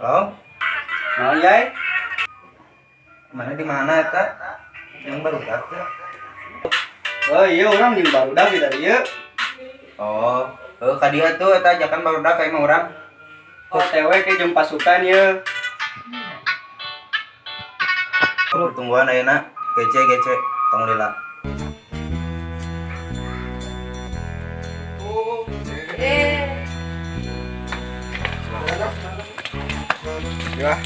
Halo? Naon yai? Mana di mana eta? Yang barudak teh. Oh iya orang jeung barudak di dari ieu. Oh, heuh ka dieu tuh eta ajakan barudak ka imah urang. OTW ke jeung pasukan ieu. Tungguan ayeuna gece gece tong lila. Ya.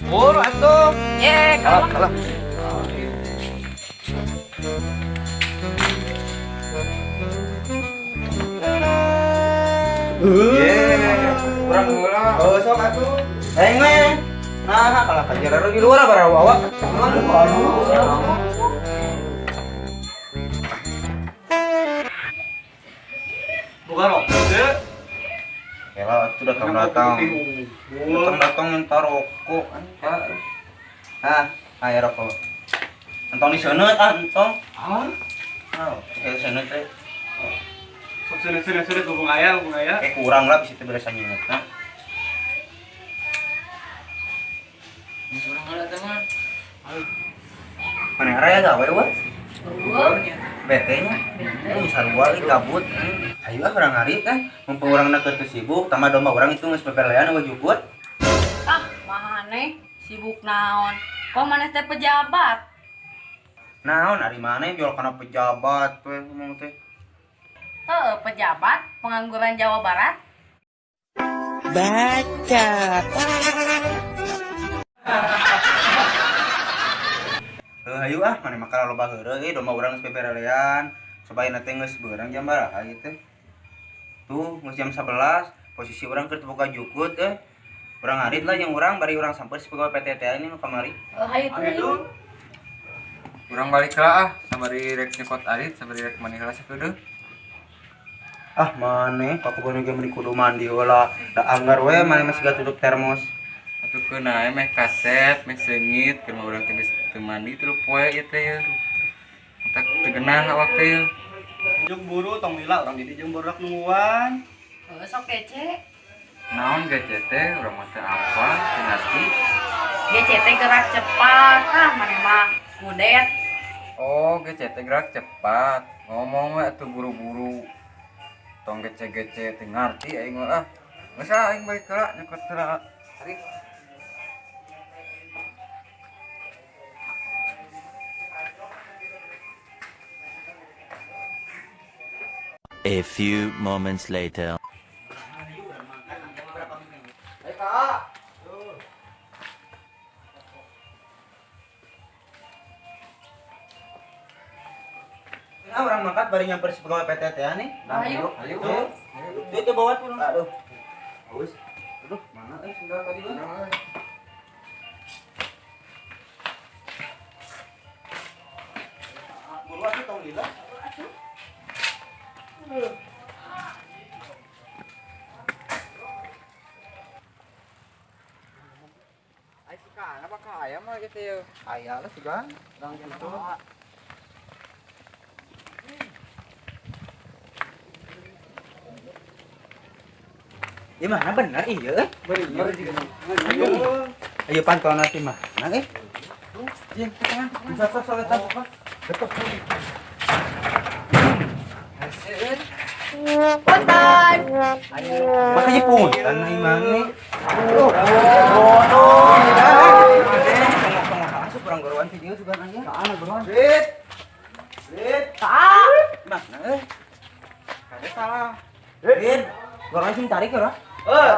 Buru atuh. Ye, Kalah, kalah. Ye, Urang heula. Oh, sok atuh. Aing mah. Nah, kalah ka jero di luar bara awak. Buka rokok teu. Kela atuh datang-datang. Datang-datang minta rokok. Ah, ayo rokok. Entong diseuneuh ah, entong. Hah? Oh, kayak seuneuh teh. Sok seuneuh-seuneuh hubung aya, hubung aya. Kayak kurang lah bisa teh beres nyeuneuh. Nah. Urang heula teman. Mana raya gawe weh? Bete nya. Sarua euy gabut. Ayo ah urang ngarit teh. Mumpung urang keur teu sibuk, tambah domba urang itu geus pepelean eueuh jukut. Ah, maneh sibuk naon? Kok maneh teh pejabat? Naon ari maneh jual kana pejabat we ngomong teh. Heeh, pejabat pengangguran Jawa Barat. Baca. Heuh hayu ah maneh mah kalah loba heureuy domba urang geus pepelean. Cobain teh geus beurang jam baraha ieu teh. Tuh geus jam 11, posisi urang keur teu boga jukut eh. Urang ngarit lah jeung urang bari urang samper si pegawai PTT ini nu kamari. Heuh, hayu tuh. Urang balik lah ah, sabari rek nyekot arit, sabari rek mandi heula sakedeung. Ah maneh pakubono ge meuni kudu mandi heula. Da anggar we maneh masih gak tutup termos. Atuh keuna meh kaset, meh seungit, keur mah urang teh geus teu mandi tilu poe ieu teh yeuh. Tak teu genah awak teh yeuh. Juk buru tong lila urang di dieu jeung barudak nungguan. Heuh, sok kece. Naon gece teh urang mah teu apa, teu ngarti. Gece teh gerak cepat. Ah, maneh mah kudet. Oh, gece teh gerak cepat. Ngomong we atuh buru-buru. Tong gece-gece teu ngarti aing mah ah. Geus ah aing balik heula nyekot heula. Tarik. A few moments later. Ayo Kak. Nah, orang mangkat bari nyamper si pegawai PTT nih. Ayo. Ayo. Tuh. Tuh, tuh bawa tuh. Aduh. Aus. Aduh, mana sendal tadi euy? Buru atuh tong lila. Ai si Kana apa kaya mah gitu ya. Aya lah sih, Bang. Urang gitu. Ya mana bener iya. Bener. Ayo pantau nanti mah. Mana eh? Jeung tangan. Bisa sok sok eta. Betul. Punten. Makanya punten ai maneh. Bodoh. Tengok-tengok asup urang gorowan ti dieu sugan aya. Kana buruan. Rit. Rit. Kak. Mana euy? Kada salah. Rit. Gorowan sing tarik ya, Eh,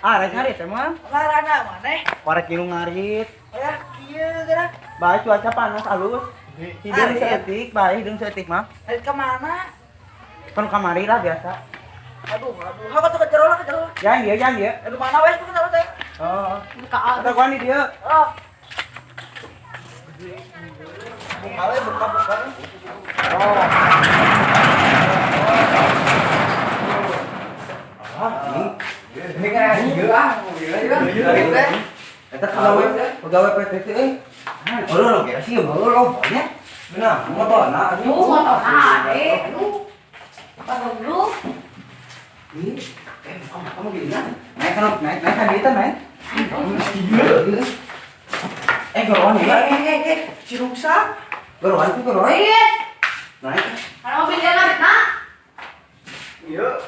Ah, rek ngarit teh mah. Larana maneh. Korek kieu ngarit. Ya kieu geura. Bae cuaca panas alus. Hideung Ngarit. saeutik, bae hideung saeutik mah. Harit ka mana? Kan kamari lah biasa. Aduh, aduh. Hak atuh ke jero lah, ke jero. Jangan dia, jangan dia. Aduh mana wes ke jero teh? Oh. Kak. Ada gua nih dia. Oh. Buka we, buka, buka. Oh. Ah, ini. Ini kan ieu ah, mobilnya ieu. Teh. Eta pegawai PTT euy. Oh, lo kira sih lo lo banyak. Nah, motorna Aduh, motorna ade. Aduh. Apa dulu? Ih, kamu gini naik kan naik naik kan itu naik. Eh geroan ya? Si rusak. Geroan tuh geroan. Iya. Naik. Kalau mobil dia naik, nah. Iya.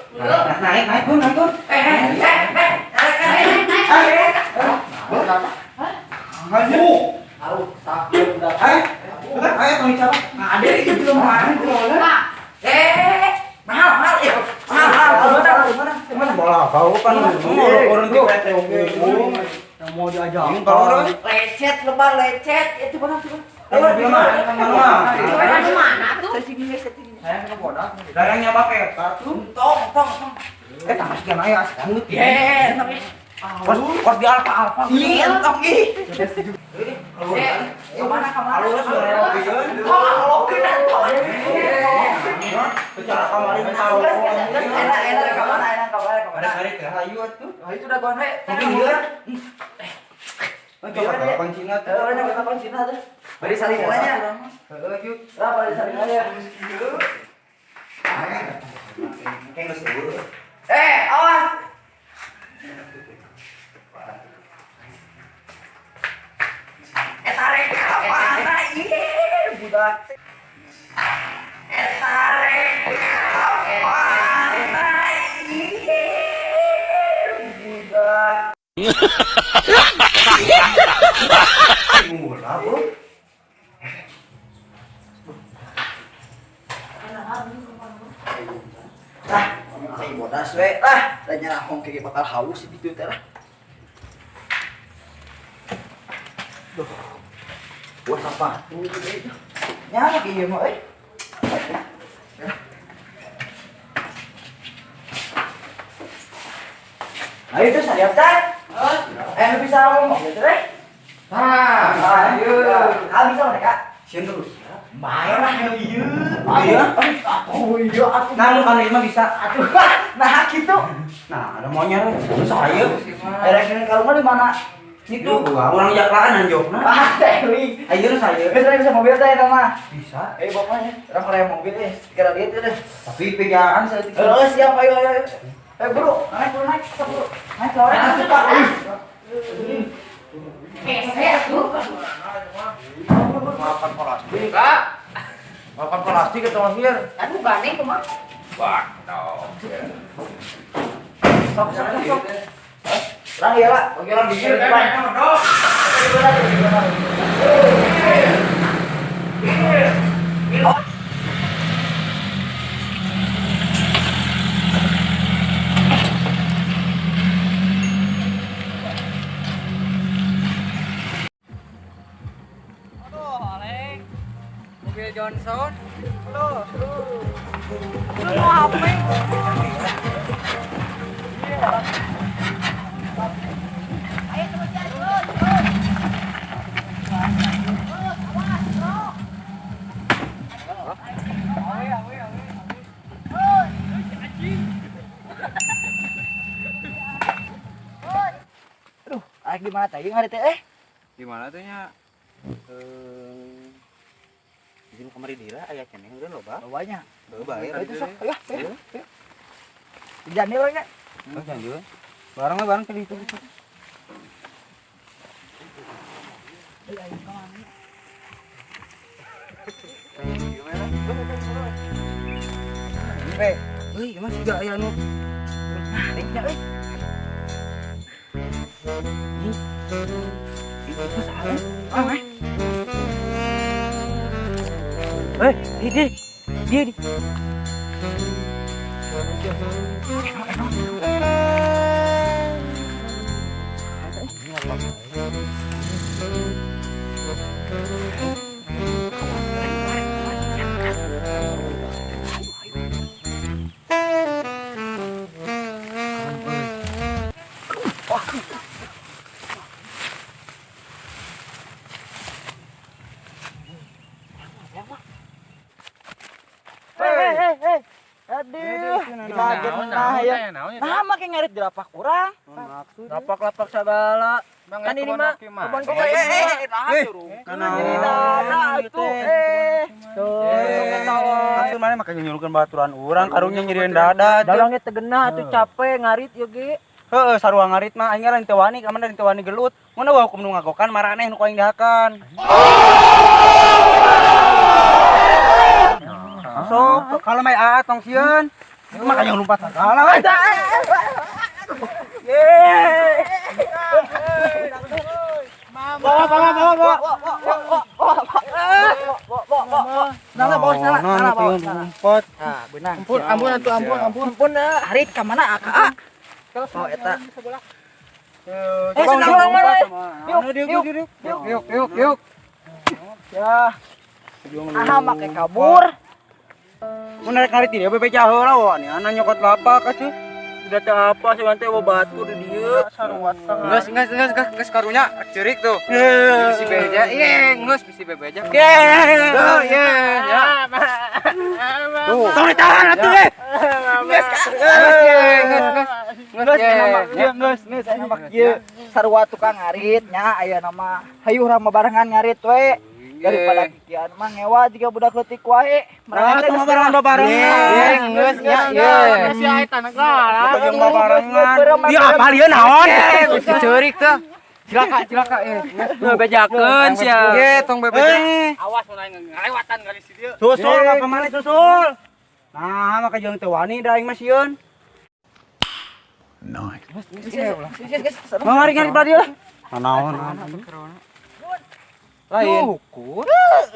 Naik naik tuh naik tuh. Naik naik. Aduh. Aduh, sakit udah. Ayo tong bicara. Nah, ada itu belum main Pak. Mahal mahal ya. Mahal. Mana bola kau kan urun di PT oke. Yang mau diajak. Ini kalau lecet lebar lecet itu mana tuh? Ayo mana? Mana mana tuh? Saya ke bodak. Darahnya pakai kartu. Tong tong. Tambah sekian aja asik banget. Eh, entong. Kos kos di Alfa Alfa. Ih, entong ih. Kemana kemana? Alur secara kemarin tahu. Enak enak kemana enak kemana kemana. Ada hari ke hayu atuh. Hayu sudah gone. Mungkin dia. Coba kapan Cina tuh. Orangnya kapan Cina tuh. Bari saling nanya. Heeh, yuk. Lah bari saling nanya. Kayak geus eueuh. Awas. Tarik kemana? Ih, budak. Tarik kemana? Ih, budak. Murah, bro. Lah, saya bodas we lah, dan nyerahong kayak bakal haus itu teh lah. Duh. Buat apa? Nyala kieu mah euy. Ayo tuh saya teh. Bisa ngomong gitu teh. Ah, ayo. Ah, bisa mereka. Sieun terus. Main lah ieu. Iya. Atuh iya atuh. Nah, nu kana ieu mah bisa. Atuh. Nah, kitu. Nah, ada maunya terus ayo. Erek ka rumah di mana? Itu orang jaklaan anjokna. Ah, teh. Ayo saya. Bisa bisa mobil teh eta mah. Bisa. Bapaknya, orang kalau yang mobil kira dia teh. Tapi pegaan saya teh. Heeh, siap ayo ayo. Bro, naik bro, naik, sok bro. Naik ke orang suka. Kese tuh. Makan plastik. Kak. Makan plastik atau mahir? Aduh, gandeng kumaha? Wah, no. Sok sok sok. Lah ya lah, oke lah dikir. Aduh, Aleng. Mobil Johnson. Aduh. Lu mau apa? Ayo terus ya, terus, terus. Terus, awas, bro. Aduh, arek di mana tadi ngari teh? Di mana tuh nya? Di kamar dira aya keneh udah loba. Lobanya. Loba ya. Itu sok, ayo, ayo. Jangan lo nya. Oh, jangan. Barang barang ke ditu. Euy, emang siga aya nu Nariknya euy. Itu salah. Ah, eh. Dia dia. Dia. Aduh, kaget nah ya. Nah, make ngarit di lapak urang. Lapak-lapak sagala. Kan ini mah kebon kopi. Nah, itu. Tuh, Maksud mana make nyuruhkeun baturan urang karunya nyerieun dada. Dalang ge teu genah atuh capek ngarit ieu ge. Heeh, sarua ngarit mah aing lain teu wani, kaman lain teu wani gelut. Mun eueuh hukum nu ngagokan maraneh nu ku aing dihakan. Sok, kalau mai aa tong sieun. Makanya lompat segala we. Yeay. Bawa bawa bawa bawa. Nala bawa salah, nala bawa salah. Lompat. Ah, beunang. Ampun, ampun atuh ampun, ampun. Ampun harit ka mana aka? Oh, eta. Eh, senang urang mah, eh. Yuk, yuk, yuk, Yuk yuk yuk. Ya. Ah, make kabur. Mun narik ngarit dia bebeja heula wa nih nyokot lapak atuh. Udah teu apa sih teh bawa batu di dieu. Geus geus geus geus geus karunya ceurik tuh. Bisi beja, ieu geus bisi bebeja. Ye. Tuh, ye, ya. Tuh. Tong ditahan atuh eh. Geus ye, geus geus. Geus ye. Geus, geus aya mah kieu. Sarua tukang ngarit nya aya nama hayu urang mah barengan ngarit we. Daripada kikian mah ngewa jiga budak leutik wae. Nah, tuh mah barengan barengan. Ye, geus ya, ye. Si eta negara. Jeung barengan. Ya apa lieu naon? Bisi ceurik tuh. Cilaka, cilaka eh. Bebejakeun sia. Ye, tong bebeja. Awas mun aing ngalewatan garis dieu. Susul ka mana susul? Nah, maka jeung teu wani da aing mah sieun. Mau ngarit-ngarit belah dieu lah. Naon? Lain. Ukur. Geus,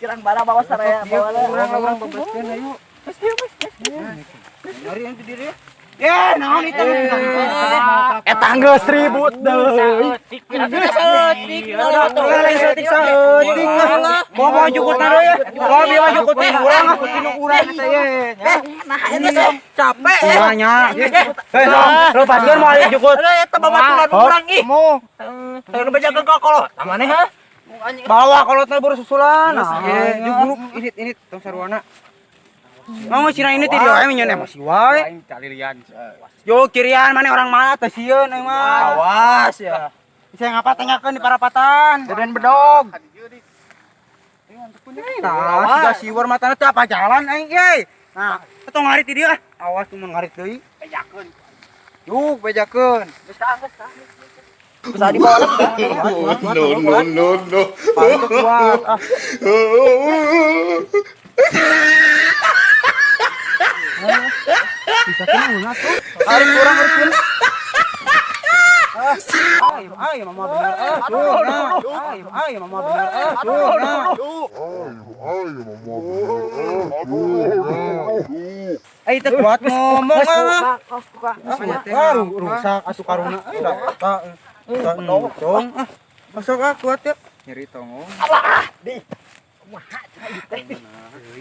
kirang bara bawa saraya bawa lah. Urang urang bebeskeun ayo. Geus, geus, geus. Nyari yang di dieu. Ye, naon itu? Eta geus ribut deui. Geus saeutik. Lain saeutik saeutik. Bawa jukutna deui ya. Bawa bieu mah jukutin urang ah, kutin urang eta ye. Nah, ini capek. Nya. Hei, sok, lepaskeun moal jukut. Eta babaturan urang ih. Teu bejakeun ka kolot. Maneh ha? Bawa kolotna buru susulan. Ye, juguk ini ini tong sarwana. Mau cina ini ti dia we nyeun emosi wae. Aing calilian. Yo kirian mana orang mana teh sieun aing mah. Awas ya. Bisa ngapa tanyakeun di parapatan. Deden bedog. Nah, siga siwar matana teh apa jalan aing ye. Nah, tong ngarit di dieu ah. Awas tuh mun ngarit deui. Bejakeun. Yuk, bejakeun. Bisa dibawa lah. No, no, no, no. Paling kuat ah. Bisa kena tuh. Tarik kurang harus. Ayo, ayo mama bener. Ayo, ayo mama bener. Ayo, ayo, mama bener. Eh, itu kuat ngomong ah. Ah, rusak asuh karuna. Ah, tong. Ah, masuk ah kuat ya. Nyeri tongong. Alah, di. Kumaha cenah ieu teh.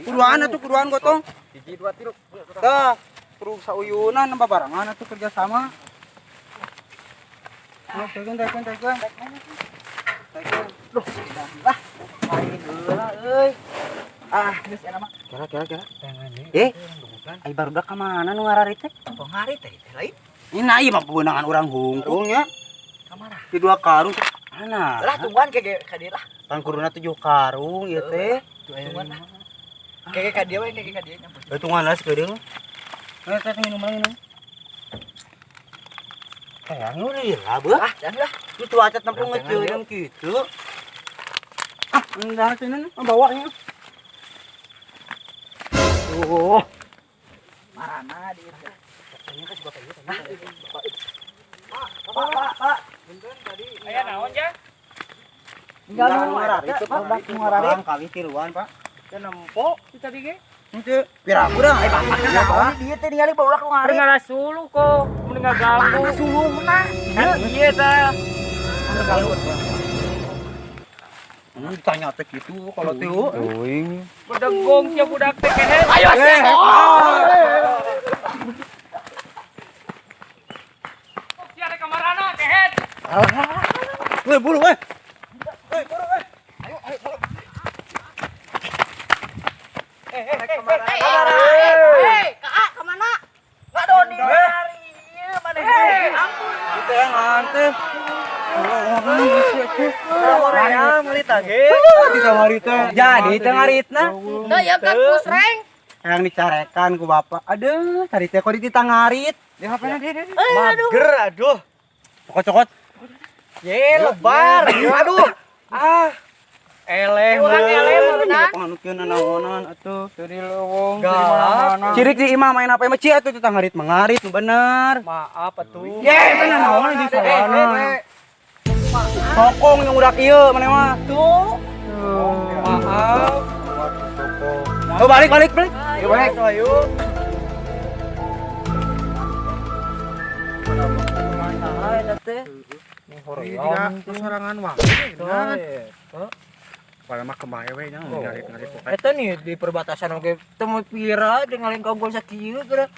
Kuduan atuh kuduan gotong. 1 2 3. Tah, kudu sauyunan babarengan atuh kerja sama. Nah, tekan tekan tekan. Tekan. Duh, lah. Lain heula euy. Ah, geus enak mah. Kira kira kira. Eh, ai barudak ka mana nu ngararit teh? Tong ngarit teh lain. Ini nah ieu mah pewenangan urang hungkul nya. Ka mana? Di 2 karung. Mana? Lah tungguan ke ka dieu lah. Pan kuduna 7 karung ieu teh. Tungguan lah. Ke ka dieu we, ke ka dieu nyampur. Tungguan lah sakedeung. Eh, teh minum minum. Kayak nu lila beuh. Ah, jangan lah. Itu cuaca tempung ngeceureum kitu. Ah, enggak sini bawa nya. Tuh. Marana di itu. Katanya kan si bapak ieu tanya. Pak, Pak, Pak. Punten tadi. Aya naon ja? Tinggal nu ngararit, Pak. Nu ngararit kali tiluan, Pak. Teu nempo si tadi ge. Henteu. Pira urang ai bapak naon dieu teh ningali barudak nu ngarit. Ngala suluh kok, mun ngaganggu. Suluhna. Kan ieu tah. Tanya teh kitu kalau teh. Teuing. Bedegong sia budak teh kehe. Ayo sia. Sia rek ka marana kehet. Woi, buru woi. Woi, buru woi. Ayo, ayo, buru. Hei, Kak, ka mana? Ngadoni hari ieu maneh. Ampun. Itu yang nganteh. Ngarit ge. Tita ngarit teh. Jadi teh ngaritna. Teu ya kan pusreng. Yang dicarekan ku bapak. Aduh, tadi teh kok ditita ngarit. Di HP-na dia. Mager aduh. Cokot-cokot. Ye, lebar. Aduh. Ah. Eleh, Urang eleh meunang. Panganukeun nanaonan atuh. Teu di leuweung, teu di Galak. mana-mana. Cirik di imah main HP mah cia atuh tita ngarit mengarit nu bener. Maaf atuh. Ye, teh nanaonan di salana. Sokong yang udah ieu maneh mah. Tuh. Maaf. Oh, balik balik balik. Yuk balik. Ayo. Sorangan wae. Padahal mah kemae we nya ngarit-ngarit pokoke. Eta nih di perbatasan oge teu pira dengan lengkong gol sakieu geura.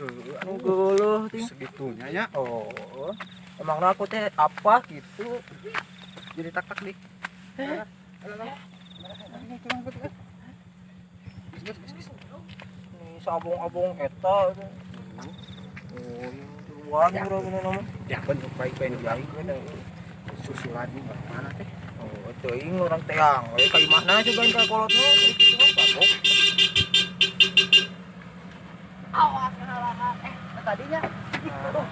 Nu geuleuh ting. Segitunya ya. Oh. Emangnya aku teh apa gitu. Jadi tak-tak nih. Nih sabung-abung eta. Oh, luar urang nama. Ya bentuk baik baik baik susulan mana teh? Oh, teuing urang teang. We ka imahna juga ka kolotna kitu mah babok. Awas kehalangan. Tadinya. Aduh.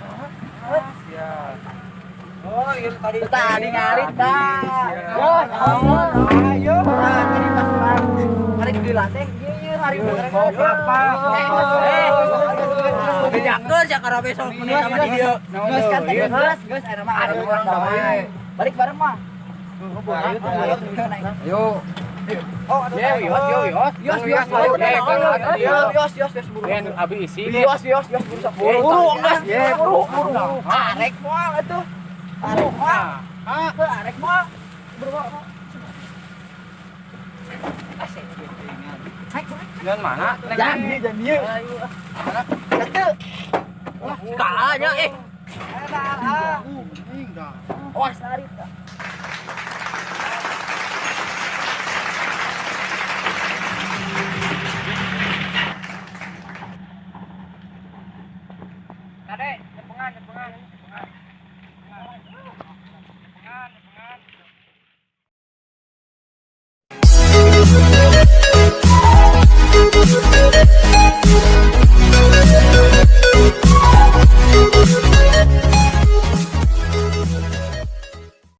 Oh, iya tadi. Tadi ngarit dah. Oh, ayo. Tadi pas ngarit dilatih, ieu hari Bejakeun sia karabe sok menit sama di dieu. Geus kan tadi geus, geus aya mah ada urang damai. Balik bareng mah. Ayo. Oh, aduh. Yos, yos, Yos, yos, yos, yos, yos, buru. Abi isi. Yos, yos, yos, buru, buru, buru, geus, buru, buru. Arek moal atuh. Arek moal. Heuh, arek moal. Buru. Asik. Jalan mana? Jangan, jangan ieu. Satu. Kalahnya eh. Awas tarik.